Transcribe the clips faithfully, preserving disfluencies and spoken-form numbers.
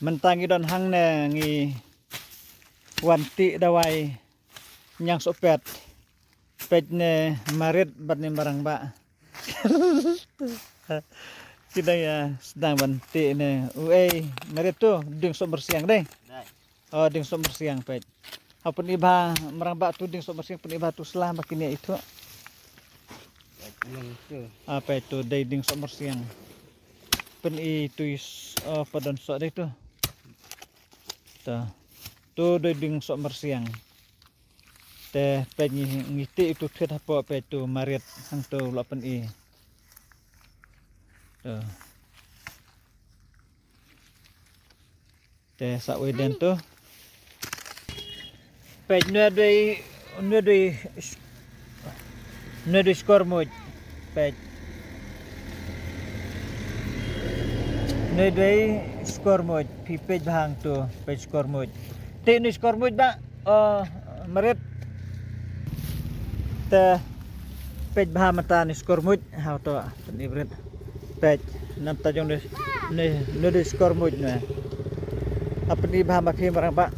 Mynta ngi don hangne ngi wan tih dawai ñiangsohpet. Peit ne Marit bad ne Marangbah. Kine ïa sdang ban tih ne. Uei, Marit to, ding soh myrsiang dei. Dei. Oh, ding soh myrsiang peit. Ha pyn-i bha Marangbah to ding soh myrsiang, pyn-i bha to sla ba kin ïa ithuh. Peit nong to. Ah, peit to dei ding soh myrsiang. Pyn-i to is, oh, pa don soh dei to. To. To dei ding soh myrsiang. Te peit ngi, ngi tih ïa to thied hapoh peit to Marit hangto u la pyn-i. To. Te sa uei den to. Peit nwe dei, nwe dei, nwe dei skor muj. Peit. Nwe dei skor muj. Phi peit bha hangto. Peit skor muj. Te nwe skor muj ba. Oh, Marit. Te peit bha mynta ne skor muj. Hato, pyn-i Marit. Peit, namta jong ne, ne, ne dei skor muj ne. Ha pyn-i bha ma phi Marangbah.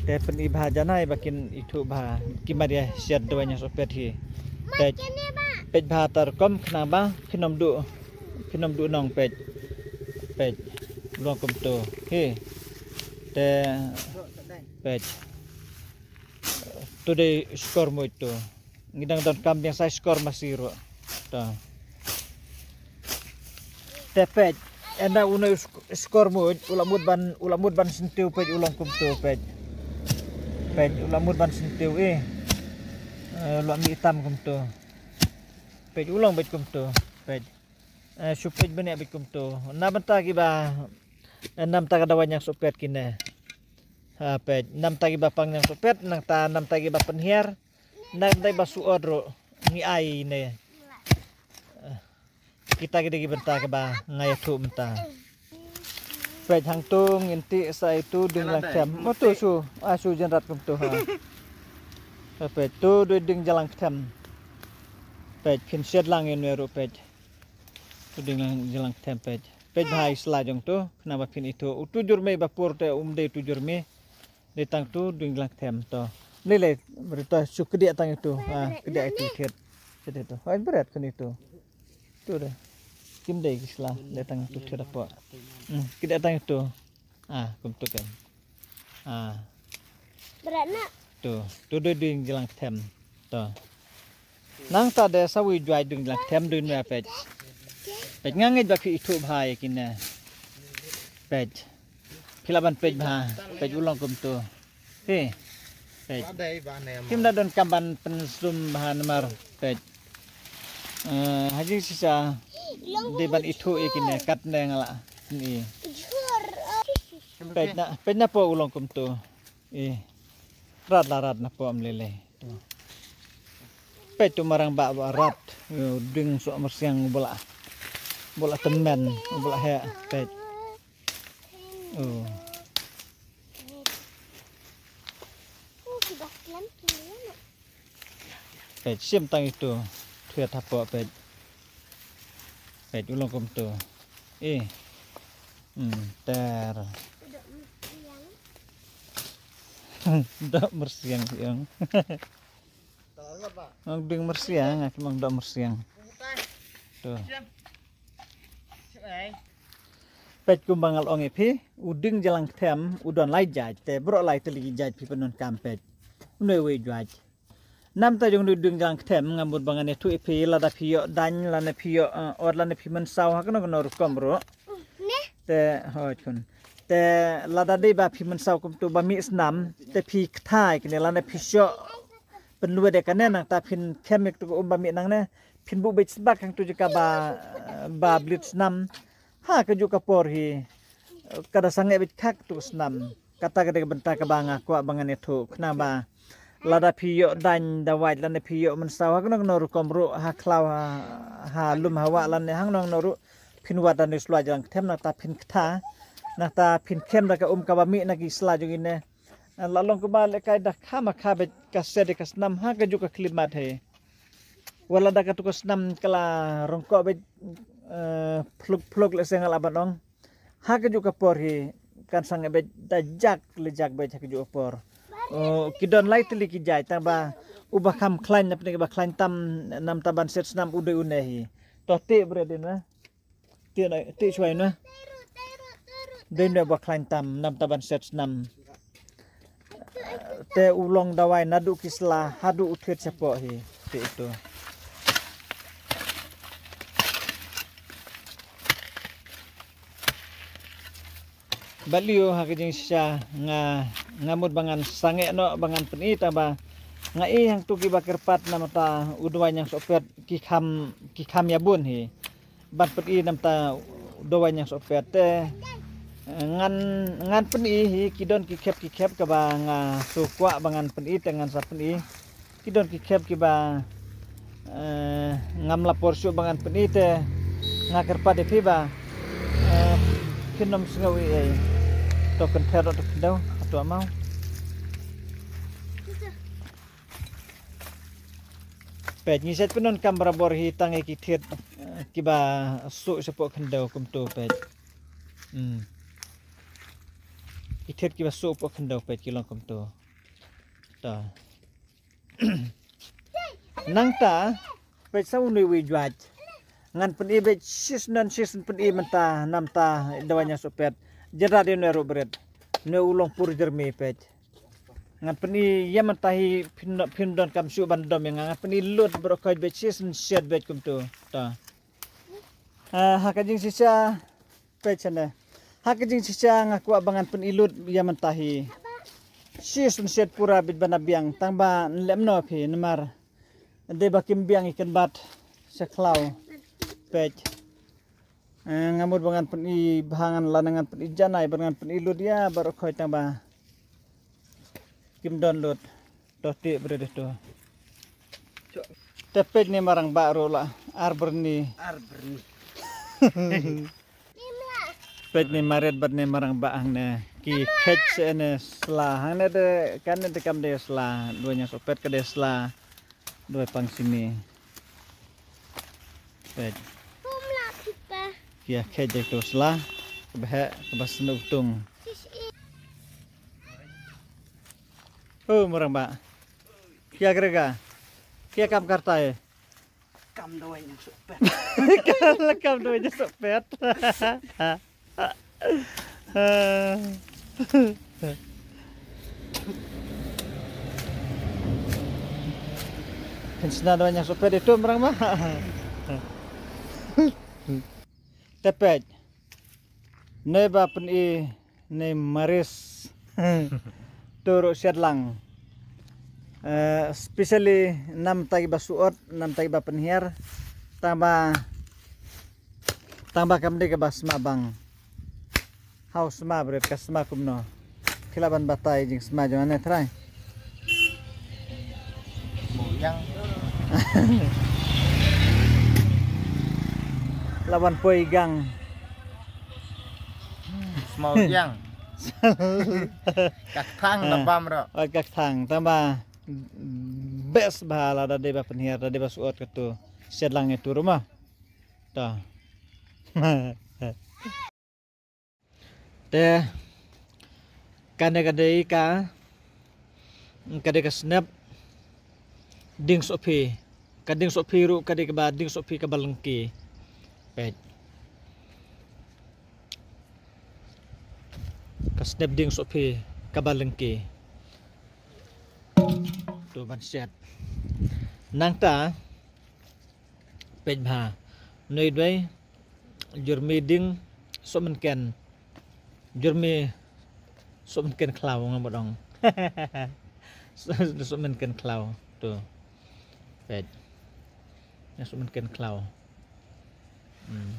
Te pyn-i bha janai ba kin ithuh bha. Ki mat ïa shet dawai ñiangsohpet hi. Peit. Peit bha ta rukom khnang ba phin ym duh. Phin ym duh nong peit. Peit. Long kumto. Hi. Te peit. To dei skor muj to. Ngi dang donkam biang sa skor masi ruh. To. Te peit. Ynda une u sk-, skor muj, u la mut ban, u la mut ban syntiew peit u long kumto peit. Peit, u la mut ban syntiew eh. Eh, u la mih tam kumto. Peit u long beit kumto. Peit. Eh, shu peit bniah beit kumto. Na bynta kiba, eh, namta ka dawai ñiangsohpet kine. Ha, peit. Namta kiba pang ñiangsohpet, nangta namta kiba pynhiar. Nang dei ba shu ot ruh. Ngi ai ne. Eh, kita ki dei ki bynta kiba nga ïathuh mynta. Peit hangto ngin tih sa ïa to ding langthem. Mo to shu, ah, shu jynrat kumto ha. Ha, peit to dei ding jyllangthem. Peit phin shet lang ïa nwe ruh peit. To ding lang jyllangthem peit. Peit bha i sla jong to, khnang ba phin ithuh. Uto jur mei ba pur te um dei uto jur mei. Dei tang to ding jyllangthem to. Lei lei, bret to shu kdiah tang ito. Ah, kdiah ito thied. Thied ito. Hai bret kan ito. To dei. Kim dei ki sla, dei tang ito thied hapoh. Hmm, kdiah tang ito. Ah, kumto kan. Ah. Bret na. To, to dei ding jyllangthem. To. Nangta de sawi jwai ding jyllangthem dei nwe peit. Peit nga ngeit ba phi ithuh bha ïa kine. Peit. Phi lah ban peit bha. Peit u long kumto. Phi. Peit. Phim da donkam ban pynsum bha namar peit. Eh, ha jingshisha dei ban ithuh ïa kine katne nga la pyni. Peit na, peit na po u long kumto. Eh. Rat la rat na po ym lei lei. Peit to marang ba ba rat. Yo, ding soh myrsiang ba la, ba la tymmen, ba la heh. Peit. Oh. Peit, shim tang ito. Thied hapoh, peit. Peit, u long kumto. Eh. Hmm, ter. Doh myrsiang, siang. Ong ding myrsiang, nga ki ong doh myrsiang. To. Peit kumba nga la ong ïa phi, u ding jyllangthem, u don lai jait, te baroh lai tylli ki jait phi pyndonkam peit. Une uwei u jait. Namta jong u ding jyllangthem, nga mut ba ngan ïathuh ïa phi, lada phi ïoh daiñ, lane phi ïoh, eh, ot, lane phi mynsaw, ha kano kano rukom ruh. Te, hooid khun. Te, lada dei ba phi mynsaw kumto ba mih snam, te phi kthai kane, lane phi shoh pynlwet ïa kane nangta phin khem ïa kato ka um ba mih nangne, phin buh beit sbak hangto jaka ba, ba blit snam. Ha kajuh ka por hi, ka da sangeh beit khak kato ka snam. Kata ka dei ka bynta kaba nga kwah ba ngan ïathuh khnang ba lada phi ïoh daiñ da wait lane phi ïoh mynsaw ha kano kano rukom ruh ha khlaw ha, ha lum ha wah lane hangno hangno ruh phin wad da une u sla jyllangthem nangta phin kthai. Nangta phin khem da ka um kaba mih na ki sla jong ine. La long kumba lehkai da kha ma kha beit ka set ïa ka snam ha kajuh ka khyllipmat hi. Wat la da kato ka snam ka la rongkoh beit, eh, phluk phluk lehse nga lah ban ong. Ha kajuh ka por hi kan sangeh beit da jak le jak beit ha kajuh ka por. Oh, ki don lai tylli ki jait tang ba uba kham khlaiñ na pdeng ba khlaiñ tam namta ban set snam u dei une hi. To tih bret ïa une. Tih na, tih shuwa une. Dei une ba khlaiñ tam namta ban set snam. Te u long dawai naduh ki sla haduh u thied shapoh hi. Tih ito. Balei ha ka jingshisha nga, nga mut ba ngan sangeh noh ba ngan pyni tang ba nga i hangtu kiba kyrpad namta u dawai ñiangsohpet ki kham, ki kham ïa bun hi. Ban pyni namta u dawai ñiangsohpet te, eh, ngan, ngan pyni hi ki don ki khep ki khep kaba nga shu kwah ba ngan pyni te ngan sa pyni. Ki don ki khep kiba, eh, ngam la por shuh ba ngan pyni te nga kyrpad ïa phi ba, eh, phin ym sngew ei ei. To kynther to khyndew hato amau. Peit ngi shet pyndonkam barabor hi tang ïa ki thied, eh, kiba suh shapoh khyndew kumto peit. Hmm. Ki thied kiba suh poh khyndew peit ki long kumto. Ta. Nangta peit sa une uwei u jwat. Ngan pyni beit shisien shisien pyni mynta namta dawai ñiangsohpet. Jynrat ïa une ruh bret. Une u long pur jermi peit. Ngan pyni ïa mynta hi phin, phin donkam shuh ban dom ïa nga. Ngan pyni lut baroh khoit beit shisien shet beit kumto. Ta. Ah, ha ka jingshisha peit shane. Ha ka jingshisha nga kwah ba ngan pyni lut ïa mynta hi. Shisien shet pura beit ban da biang tang ba nlem noh phi namar dei ba kim biang ïa kynbat sha khlaw. Peit. Eh, nga mut ba ngan pyni bha ngan lane ngan pyni janai ba ngan pyni lut ïa baroh khoit tang ba kim don lut. To tih bret ito. Te peit ne marangbah ruh la ar byrni. Ar byrni. Peit ne marit bad ne marangbah hangne. Ki kheit sha ne sla hangne de kane de kam de sla. Dawai ñiangsohpet ka de sla. Dawai pang sini. Peit. Pum la pipa. Ki ïa kheit ïa to sla. Kaba heh kaba snoh tung. Sis i. Oh, marangbah. Ki ïa kre ka. Ki ïa kam kartai. Kam dawai ñiangsohpet. Kam dawai ñiangsohpet. Phin shna dawai ñiangsohpet ito marangbah. Te peit. Neba pyni ne maris. To ruh shet lang. Eh, specially namta kiba suh ot, namta kiba pynhiar. Tang ba, tang ba kam dei kaba sma bang. Haw sma bret ka sma kumno. Phi lah ban batai jingsma jong nga ne trai. Smaw ïang. Lah ban poi gang. Smaw ïang. Ka kthang na bam ro. Oi ka kthang tang ba best bha lada dei ba pynhiar, lada dei ba suh ot kato. Shet lang ïa to ruh ma. Ta. Te kane ka dei ka, ka dei ka snep dieng sohphi. Ka dieng sohphi ruh ka dei kaba dieng sohphi kaba lyngkhi. Peit. Ka snep dieng sohphi kaba lyngkhi. To ban shet. Nangta peit bha. Noi dwai. Jurmi dieng sohmynken. Jurmi sohmynken khlaw nga mut ong. Sohmynken khlaw to. Peit. Nga sohmynken khlaw. Hmm.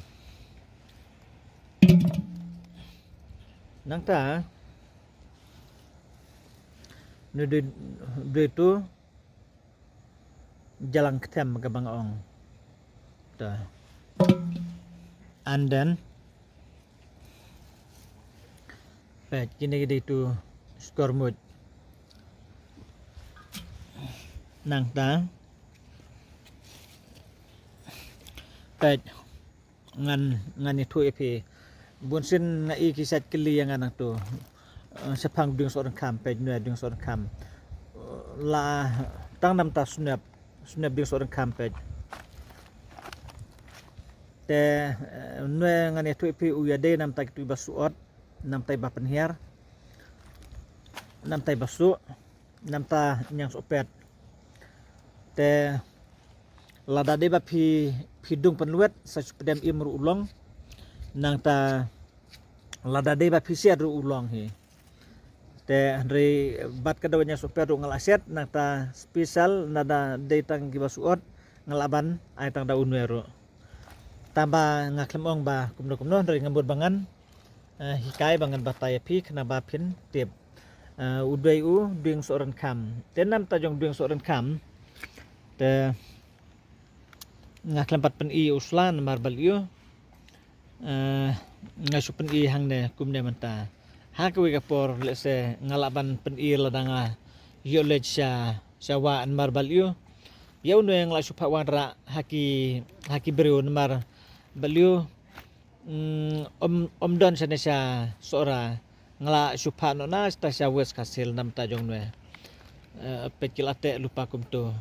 Nangta. Noi dwai, dwai to. Jalang kthem kaba nga ong. Ta. And then peit kine ki dei tu skormuj. Nangta peit ngan, ngan ïathuh ïa phi. Bun sien nga i ki sait kylli ïa nga nangtu. Eh, shaphang Dieng Sohryngkham, peit, nwe Dieng Sohryngkham. Eh, la tang namta Snep, Snep Dieng Sohryngkham, peit. Te, eh, nwe ngan ïathuh ïa phi u ïadei namta kitu ba suot, namta ba pynhiar, namta ba suh, namta Ñiangsohpet. Te lada dei ba phi, phi dung pynlwet, sa shu pdem im ruh u long. Nangta lada dei ba phi siat ruh u long hi. Te hynrei bad ka dawai Ñiangsohpet ruh nga la siat, nangta special lada dei tang kiba suot nga la ban ai tang da u nwe ruh. Tang ba nga khlem ong ba kumno kumno, hynrei nga mut ba ngan, eh, hikai ba ngan batai ïa phi khnang ba phin tip. Eh, u dei u Dieng Sohryngkham. Te namta jong Dieng Sohryngkham, te nga khlem pat pyni u sla namar ba lei u, eh, nga shu pyni hangne kumne mynta. Ha kawei ka por lehse nga lah ban pyni lada nga ïoh leit sha, sha wah namar ba lei u. Ïa u nwe nga lah shu phah wanrah ha ki, ha ki briew namar ba lei u, mm, ym, ym don shane sha Sohra. Nga lah shu phah noh na sha West Khasi Hills namta jong nwe. Eh, peit ki la teh lypa kumtu.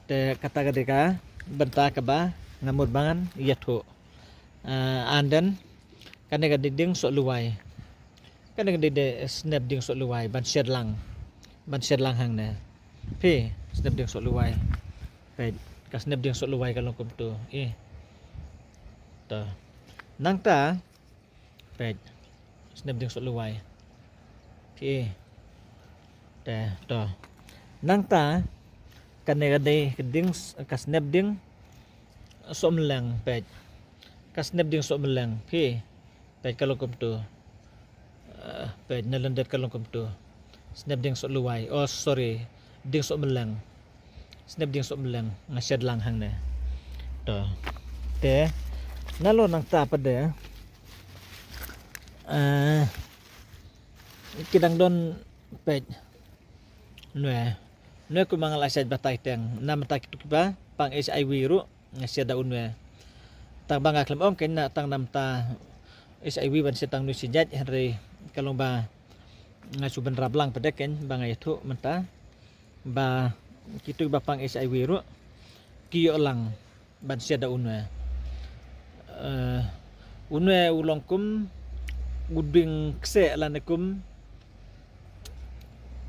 Te kata ka dei ka bynta kaba nga mut ba ngan ïathuh. Eh, and then kane ka dei Dieng Sohluwai. Kane ka dei, dei Snep Dieng Sohluwai ban shet lang. Ban shet lang hangne. Phi, Snep Dieng Sohluwai. Peit, ka Snep Dieng Sohluwai ka long kumtu. Eh. To. Nangta, peit, Snep Dieng Sohluwai. Phi. Te, to. Nangta, kane ka dei ka Dieng, ka Snep Dieng Sohmleng, peit. Ka Snep Dieng Sohmleng, phi. Peit ka long kumtu. Eh, peit na lyndet ka long kumtu. Snep Dieng Sohluwai. Oh, sorry. Dieng Sohmleng. Snep Dieng Sohmleng. Nga shet lang hangne. To. Te. Nalor nangta pat de. Eh, ki dang don, peit. Nwe. Nwe kumba nga la shet batai teng. Namta kitu kiba pang H I V ruh nga shet da u nwe. Tang ba nga khlem ong kein na tang namta H I V ban shet tang nwe shi jait, hynrei ka long ba nga shu bynrap lang pat de kein ba nga ïathuh mynta ba kitu ba pang H I V ruh ki ïoh lang ban shet da u nwe. Eh, u nwe u long kum u dieng kseh lane kum,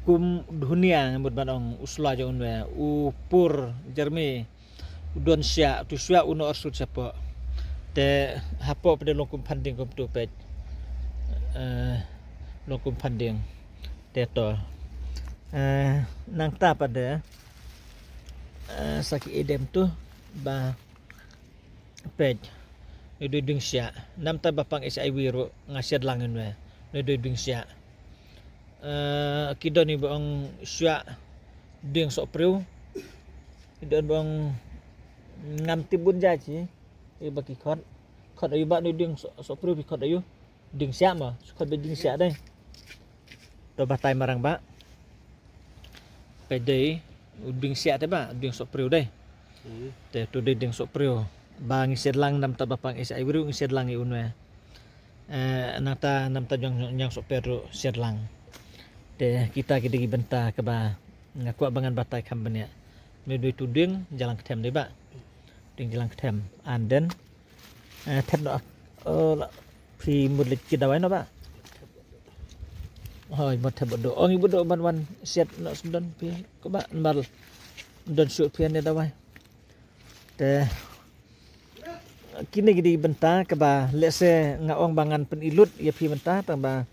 kum dhunia, mut ban ong, u sla jong u nwe, u pur jermi, u don shiah, tu shiah u noh arsut shapoh. Te hapoh pat de long kum phandieng kumtu, peit. Eh, long kum phandieng. Te to. Eh, nangta pat de, eh, sa ki idem tu ba, peit. Nwe dei dieng shiah. Namta ba pang H I V ruh nga shet lang ïa nwe. Nwe dei dieng shiah. Eh, ki don iba ong shiah Dieng Sohpriew. Ki don ba ong, ngam tip bun jait hi. Iba ki khot. Khot aïu ba nwe Dieng Soh, Sohpriew, ki khot aïu? Dieng shiah mo, shu khot ba dieng shiah dei. To batai marang ba. Peit, dei u dieng shiah te ba, Dieng Sohpriew dei. Hmm. Te tu dei Dieng Sohpriew. Ba ngi shet lang namta ba pang H I V ruh ngi shet lang ïa u nwe. Eh, nangta namta jong Ñiangsohpet ruh shet lang. Te kita ki dei ki bynta kaba nga kwah ba ngan batai kham bniah. Nwe dei tu dieng Jalan Kthem dei ba. Dieng Jalan Kthem. And then, eh, thep noh, eh, la, phi mut leit ki dawai noh ba. Hoi, mut thep bad doh. Ong i bad doh ban wan shet noh sdon phi. Ko ba, nbar don shuh phi ne dawai. Te kine ki dei bynta kaba lehse nga ong ba ngan pyni lut ïa phi mynta, tang ba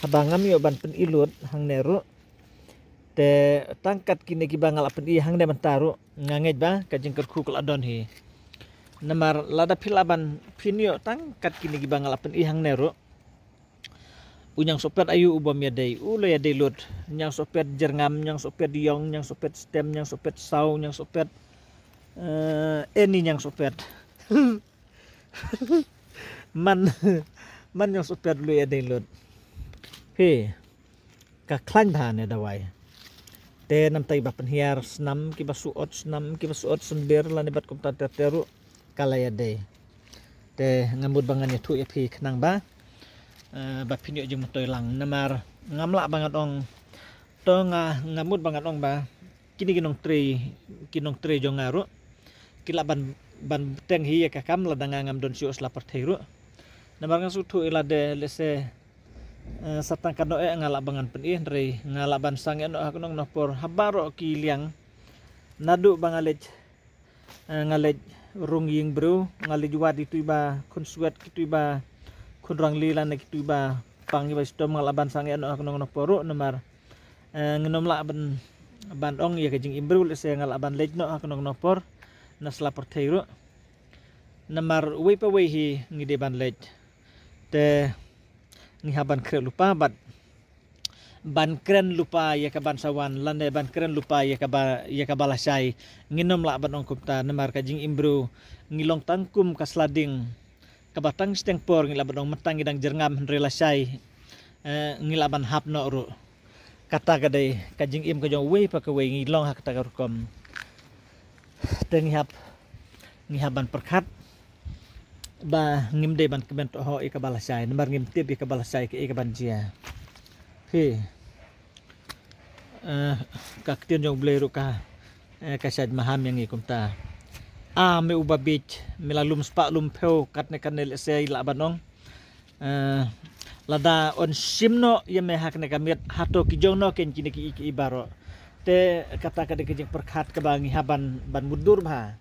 haba ngam ïoh ban pyni lut hangne ruh. Te tang kat kine kiba nga la pyni hangne mynta ruh, nga ngeit ba ka jingkyrkhu ka la don hi. Namar lada phi lah ban phin ïoh tang kat kine kiba nga la pyni hangne ruh. U Ñiangsohpet aïu u bym ïadei, u la ïadei lut. Ñiangsohpet Jyrngam, Ñiangsohpet Ïong, Ñiangsohpet Stem, Ñiangsohpet Saw, Ñiangsohpet, eh, Eni Ñiangsohpet. Man, man Ñiangsohpet u la ïadei lut. Phi. Ka khlaiñ bha ne dawai. Te namta kiba pynhiar snam, kiba suot snam, kiba suot symber lane bad kumta ter ter ruh ka la ïadei. Te nga mut ba ngan ïathuh ïa phi khnang ba, eh, ba phin ïoh jingmyntoi lang. Namar ngam lah ba ngan ong, to nga, nga mut ba ngan ong ba kine ki nongtrei, ki nongtrei jong nga ruh ki lah ban, ban teng hi ïa ka kam lada nga ngam don shuh sla pyrthei ruh. Namar nga sngewthuh ïa lade lehse, eh, sa tang katno eh nga lah ba ngan pyni, hynrei nga lah ban sang ïa noh ha kano kano por ha baroh ki liang. Naduh ba nga leit, eh, nga leit rung ïing briew, nga leit wad kito kiba khun swet, kito kiba khun rangli lane kito kiba pang kiba shitom, nga lah ban sang ïa noh ha kano kano por ruh. Namar, eh, nginym lah ban, ban ong ïa ka jingim briew lehse nga lah ban leit noh ha kano kano por na sla pyrthei ruh. Namar uwei pa uwei hi ngi dei ban leit. Te ngi hap ban khreh lypa bad ban kren lypa ïa ka ban sa wan lane ban kren lypa ïa kaba, ïa kaba lashai. Nginym lah ban ong kumta namar ka jingim briew ngi long tang kum ka sla ding kaba tang shiteng por ngi lah ban ong mynta ngi dang jyrngam, hynrei lashai, eh, ngi lah ban hap noh ruh. Kata ka dei ka jingim ka jong uwei pa kawei, ngi long ha kata ka rukom. Te ngi hap, ngi hap ban pyrkhat ba ngim dei ban kmen tohok ïa kaba lashai namar ngim tip ïa kaba lashai kaei kaban jia. Phi, eh, ka ktien jong U Blei ruh ka, eh, ka shait maham ïa ngi kumta. A me uba bieit, me la lum spah lum phew katne katne lehse i lah ban ong, eh, lada yn shim noh ïa me ha kane ka miet, hato ki jong noh kein kine kiei kiei baroh. Te kata ka dei ka jingpyrkhat kaba ngi hap ban, ban mutdur bha.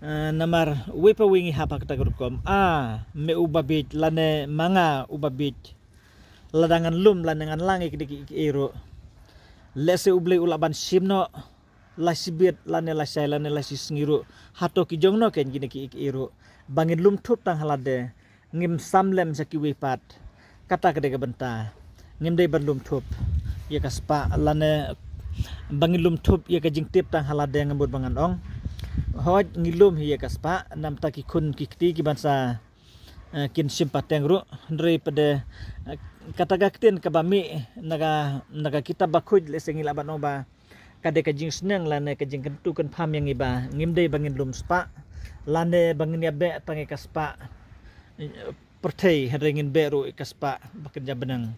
Eh, namar uwei pa uwei ngi hap ha kata ka rukom. A me uba bieit lane ma nga uba bieit, lada ngan lum lane ngan lang ïa kine kiei kiei ruh, lehse U Blei u lah ban shim noh la shibit lane lashai lane la shisngi ruh, hato ki jong noh kein kine kiei kiei ruh. Ba ngin lum thup tang ha lade, ngim sam lem sha kiwei pat. Kata ka dei ka bynta. Ngim dei ban lum thup ïa ka spah lane ba ngin lum thup ïa ka jingtip tang ha lade, nga mut ba ngan ong. Hooid ngi lum hi ïa ka spah namar ki khun ki kti kiban sa, eh, kin shim pateng ruh, hynrei pat de, eh, kata ka ktien kaba mih na ka, na ka kitab bakhuid lehse ngi lah ban ong ba ka dei ka jingsneng lane ka jingkyntu kynpham ïa ngi ba ngim dei ba ngin lum spah lane ba ngin ïa beh tang ïa ka spah, eh, pyrthei, hynrei ngin beh ruh ïa ka spah ba kynja bneng.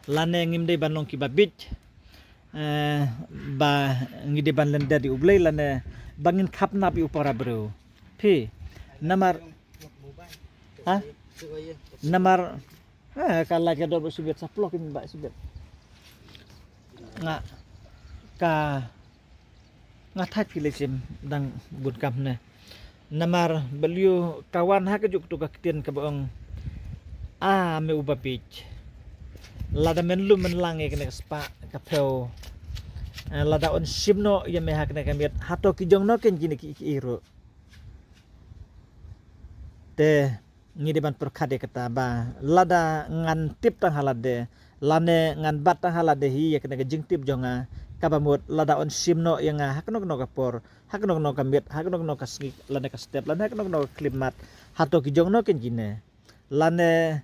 Lane ngim dei ban long kiba bieit, eh, ba ngi dei ban lyndet ïa U Blei lane ba ngin khapnap ïa u para briew. Phi, namar, ha? Namar, eh, ka light ka dor ba sibit, sa ploh kin ba sibit. Nga, ka, nga thait phi lei sim dang bun kam ne. Namar balei ka wan ha ka juk tu ka ktien kaba ong, a me uba bieit, lada men lum men lang ïa kane ka spah ka phew, eh, lada yn shim noh ïa me ha kane ka miet, hato ki jong noh kein kine kiei kiei ruh. Te ngi dei ban pyrkhat ïa kata ba lada ngan tip tang ha lade lane ngan bat tang ha lade hi ïa kane ka jingtip jong nga, kaba mut lada yn shim noh ïa nga ha kano kano ka por, ha kano kano ka miet, ha kano kano ka sngi lane ka step lane ha kano kano ka khyllipmat, hato ki jong noh kein kine? Lane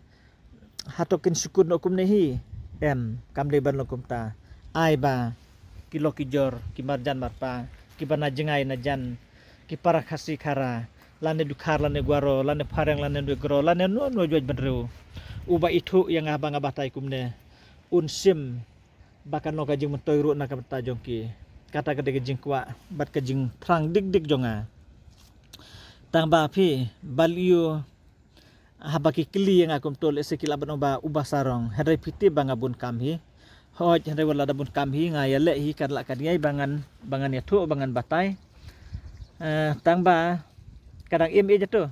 hato kin shu kut noh kumne hi? Em, kam dei ban long kumta. Ai ba ki lok ki jor, ki marjan marpa, kiba na jngai na jan, ki para Khasi Khara, lane Dkhar lane Garo, lane Phareng lane Nongkrem, lane no no juaid bynriew, uba ithuh ïa nga ba nga batai kumne, un shim ba kan long ka jingmyntoi ruh na ka bynta jong ki. Kata ka dei ka jingkwah bad ka jingthrang dik dik jong nga. Tang ba phi, balei haba ki kylli ïa nga kumto lehse ki lah ban ong ba uba sarong, hynrei phi tip ba nga bun kam hi. Hooid, hynrei wat lada bun kam hi nga ïaleh hi, kan lah kan ïai ba ngan, ba ngan ïathuh, ba ngan batai. Eh, tang ba ka dang im ïa jato.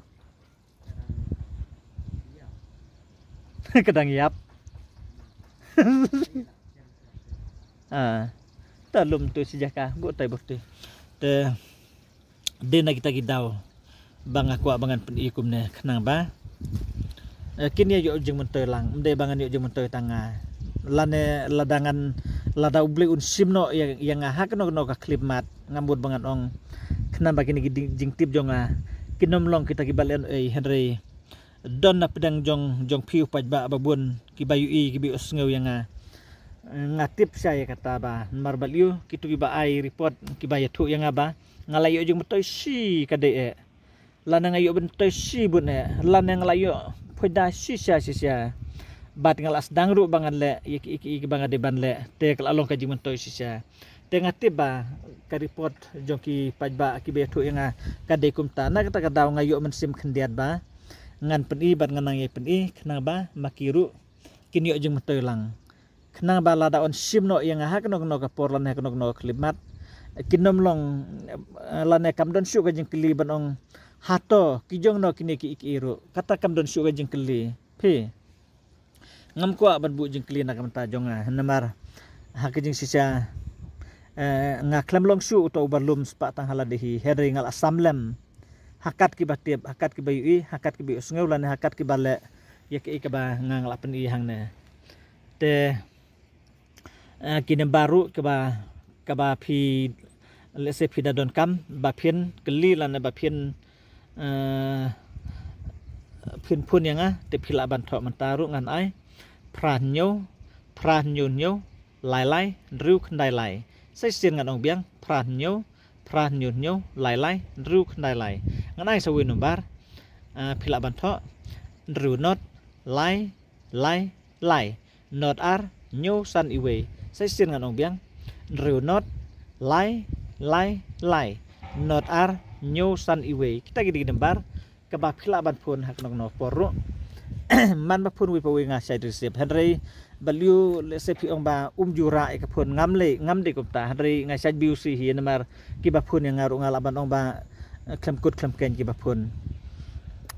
Ka dang ïap. Ah, ta lum tu si jaka, bu tai bu tu. Te dei na kita ki daw ba nga kwah ba ngan pyni kumne khnang ba, eh, kin ïa ïoh jingmyntoi lang, ym dei ba ngan ïoh jingmyntoi tang nga. Lane lada ngan, lada U Blei un shim noh ïa, ïa nga ha kano kano ka khyllipmat, nga mut ba ngan ong khnang ba kine ki ding, jingtip jong nga kin ym long kita kiba leh ei, hynrei don na pdeng jong, jong phi u paidbah ba bun kiba ïohi, kiba ïohsngew ïa nga. Nga tip shai ïa kata ba namar balei, kito kiba ai report kiba ïathuh ïa nga ba nga la ïoh jingmyntoi shi ka dei eh. Lane nga ïoh ban toi shibun eh, lane nga la ïoh phuda shisha shisha. Bad nga la sdang ruh ba ngan leh ïa ki, ki, ki ba nga dei ban leh, te ka la long ka jingmyntoi shisha. Te nga tip ba ka report jong ki paidbah kiba ïathuh ïa nga ka dei kumta. Na kata ka daw nga ïoh mynsiem khyndiat ba ngan pyni bad ngan nang ïa pyni khnang ba ma ki ruh kin ïoh jingmyntoi lang. Khnang ba lada yn shim noh ïa nga ha kano kano ka por lane ha kano kano ka khyllipmat, kin ym long, eh, lane kam don shuh ka jingkylli ban ong hato ki jong no kine ki, ki ruh. Kata kam don shuh ka jingkylli. Phi. Ngam kwah ban buh jingkylli na ka bynta jong nga namar ha ka jingshisha, eh, nga khlem long shuh uta uba lum spah tang ha lade hi, hynrei nga la sam lem ha kat kiba tip, ha kat kiba ïohi, ha kat kiba ïohsngew lane ha kat kiba leh ïa kaei kaba nga, nga la pyni hangne. Te, eh, ki number ruh kaba, kaba phi, let's say, phi da donkam ba phin kylli lane ba phin, eh, phin phone ïa nga, te phi lah ban thoh mynta ruh, ngan ai phra hynñiew, phra hynñiew hynñiew, lai lai, hynriew khyndai lai. Sa shisien ngan ong biang, phra hynñiew, phra hynñiew hynñiew, lai lai, hynriew khyndai lai. Ngan ai sa uwei number, eh, phi lah ban thoh, hynriew not, lai, lai, lai, not ar, hynñiew san uwei. Sa shisien ngan ong biang, hynriew not, lai, lai, lai, not ar, hynñiew san uwei. Kita ki dei ki number kaba phi lah ban phone ha kano kano por ruh. Man ba phone uwei pa uwei nga shait receive. Hynrei balei, let's say, phi ong ba um ju rah ïa ka phone, ngam lei, ngam dei kumta. Hynrei nga shait B U C hi namar kiba phone ïa nga ruh nga lah ban ong ba, eh, khlem kut khlem khein kiba phone.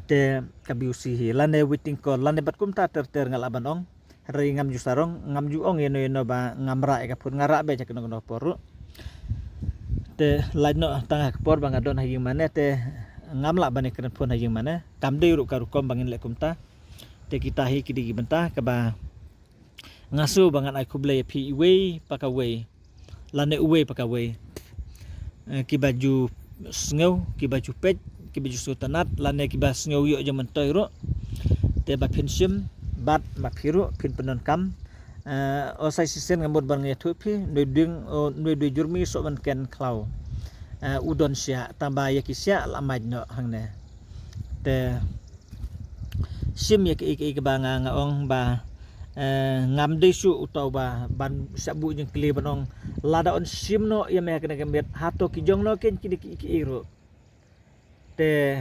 Te ka B U C hi lane waiting call lane bad kumta ter ter nga lah ban ong. Hynrei ngam ju sarong, ngam ju ong ïano ïano ba ngam rah ïa ka phone, nga rah beit ha kano kano por ruh. Te lait noh tang ha ka por ba nga don ha ïing mane, te ngam lah ban ïakren phone ha ïing mane. Kam dei ruh ka rukom ba ngin leh kumta. Te kita hi ki dei ki bynta kaba nga sngew ba ngan ai khublei ïa phi iwei pa kawei lane uwei pa kawei, eh, kiba ju sngew, kiba ju peit, kiba ju sngewtynnat lane kiba sngew ïoh jingmyntoi ruh. Te ba phin shim bad ma phi ruh phin pyndonkam. Eh, o sa shisien nga mut ban ïathuh phi, nui ding, o nui dui jurmi soh ban ken khlaw. Eh, u don shiah, tang ba ïa ki shiah la mait noh hangne. Te shim ïa kiei kiei kiba nga, nga ong ba, eh, ngam dei shuh uta uba ban shah buh jingkylli ban ong lada yn shim noh ïa me ha kane ka miet, hato ki jong no ken kine kiei kiei ruh. Te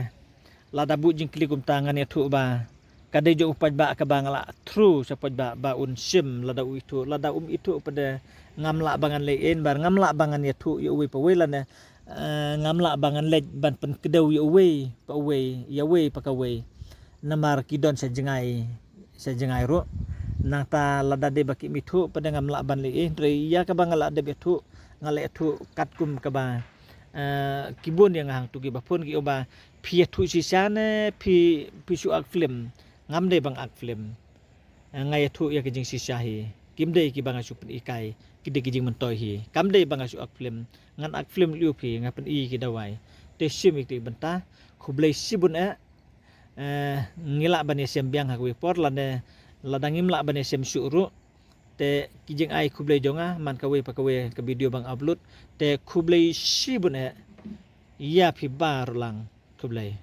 lada buh jingkylli kumta ngan ïathuh ba ka dei jong u paidbah kaba nga la through sha paidbah ba un shim lada u ithuh, lada um ithuh pat de ngam lah ba ngan leh ei ei, namar ngam lah ba ngan ïathuh ïa uwei pa uwei lane, eh, ngam lah ba ngan leit ban pynkdew ïa uwei pa uwei, ïa uwei pa kawei. Namar ki don sha jngai, sha jngai ruh. Nangta lada dei ba kim ithuh pat de ngam lah ban leh ei ei, hynrei ïa kaba nga la dep ïathuh, nga la ïathuh katkum kaba, eh, ki bun ïa nga hangto kiba phone ki ong ba phi ïathuh shisha ne phi, phi shu act film. Ngam dei ban act film. Eh, nga ïathuh ïa ka jingshisha hi. Kim dei kiba nga shu pyni kai, ki dei ki jingmyntoi hi. Kam dei ba nga shu act film. Ngan act film lei phi, nga pyni ki dawai. Te shim ïa ki bynta, khublei shibun eh. Eh, ngi lah ban ïashem biang ha kawei por lane lada ngim lah ban ïashem shuh ruh. Te ki jingai khublei jong nga man kawei pa kawei ka video ba nga upload. Te khublei shibun eh ïa phi baroh lang. Khublei.